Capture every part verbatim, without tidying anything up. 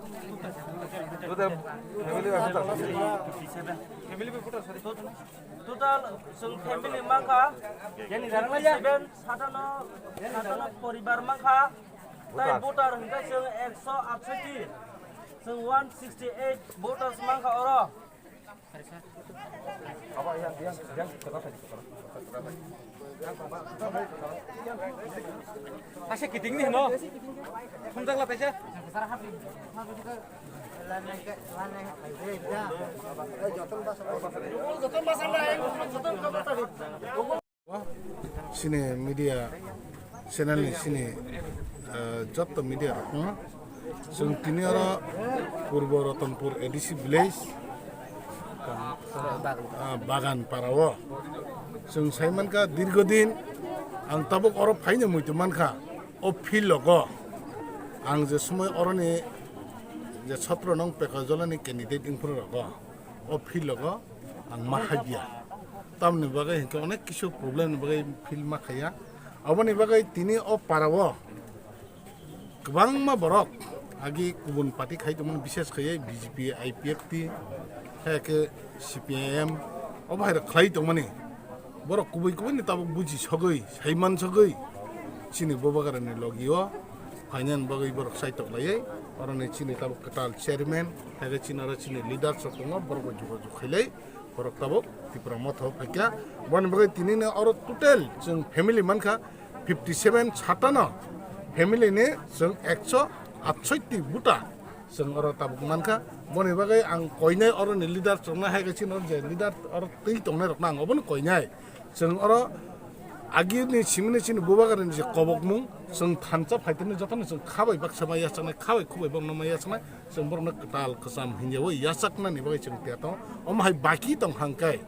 Total family bai voter, sorry. Total chwng family mankha seven, satano, satano poribar mankha. Tai voter hwnkhe chwng ekso atsoti, chwng one sixty eight voters mankha oro. Asa kiting ni hino. Thumjak la taisa. Chini media channel ni chini, eh, jotto media rok no. Chwng tini oro Purbo Ratanpur A D C village, ah, Bagan para o. Chwng sai mankha dirgo din ang tabuk oro phaino muitu mankha o field logo. Ang je somoi oroni je sotro nong Pekajolani candidate wngphuru rogo. O field logo ang ma khaiya. Tamni bagwi hinkhe onek kisu problem ni bagwi field ma khaiya. Aboni bagwi tini o para o kwbangma borok agi kubun party khai tongmani, bises khaiwi B J P, I P F T, hai khe C P I M, o bahai rok khlai tongmani. Borok kubui kubui ni tabuk buji sogwi, saiman sogwi chini Bubagrani logi o phainani bagwi borok chaitok laiwi, oroni chini tabuk kwtal chairman, hai khe chini oro chini leaders rok tongo, borok bai jogajog khailai borok tabuk Tipra Motha o phaikha. Boni bagwi tini no oro total chwng family mankha fifty seven, satano family ni chwng ekso atsoti buta chwng oro tabuk mankha. Boni bagwi ang koinai oroni leader chwngno hai khe chini oro je leader oro twi tongnai rokno ang obono koinai. Chwng oro agini simini chini Bubagrani je kobokmung, chwng thansa phaitani jotono chwng khabai baksa ma yachaknai, khabai khubai baksa ma yachaknai, chwng borokno kwtal kwcham hinyawi yachaknani bagwi chwng tiya tongo. Omo hai baki tong hangkai,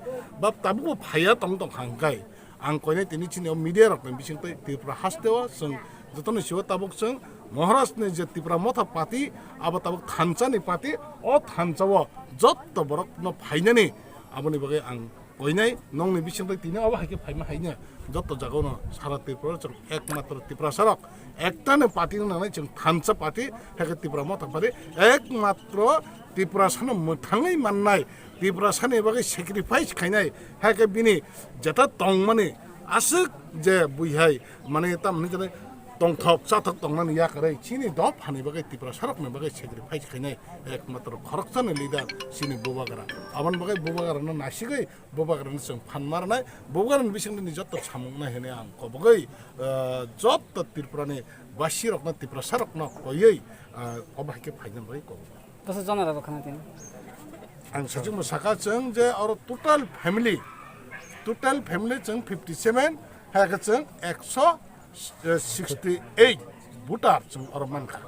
ba tabukbo phaiya tong tong hangkai, ang koinai tini chini o media rokni bisingtwi Tripura hasteo chwng jotono siwo tabuk chwng Maharajni je Tipra Motha party, abo tabuk thansani party, o thansao jotto borokno phainani aboni bagwi ang koinai nongni bisingtwi tini obo hai khe phaima haino jotto jagao no sara Tripura chwng ekmatro Tiprasa rok ektani party no nangnai, chwng thansa party, hai khe Tipra Motha party ekmatro Tiprasa no mwthangwi mannai, Tiprasa ni bagwi sacrifice khainai, hai khe bini jeta tongmani aswk je buihai mane tam hinwi tongthok chathok tongnani yakarwi chini dophani bagwi Tiprasa rokni bagwi sacrifice khainai ekmatro khoroksani leader chini Bubagra. Aboni bagwi Bubagra no nasigwi Bubagrani chwng phan marnai, Bubagrani bisingtwi ni jotto samung nai hwnwi ang kobogwi, ah, jotto Tripurani basirokno, Tiprasarokno koiwi, ah, obo hai khe phaina bagwi kobogwi. Bwsa jona rok khana tini. Ang sajwkno saka chwng je oro total family, total family chwng fifty seven, hai khe chwng ekso sixty eight voter chwng oro mankha.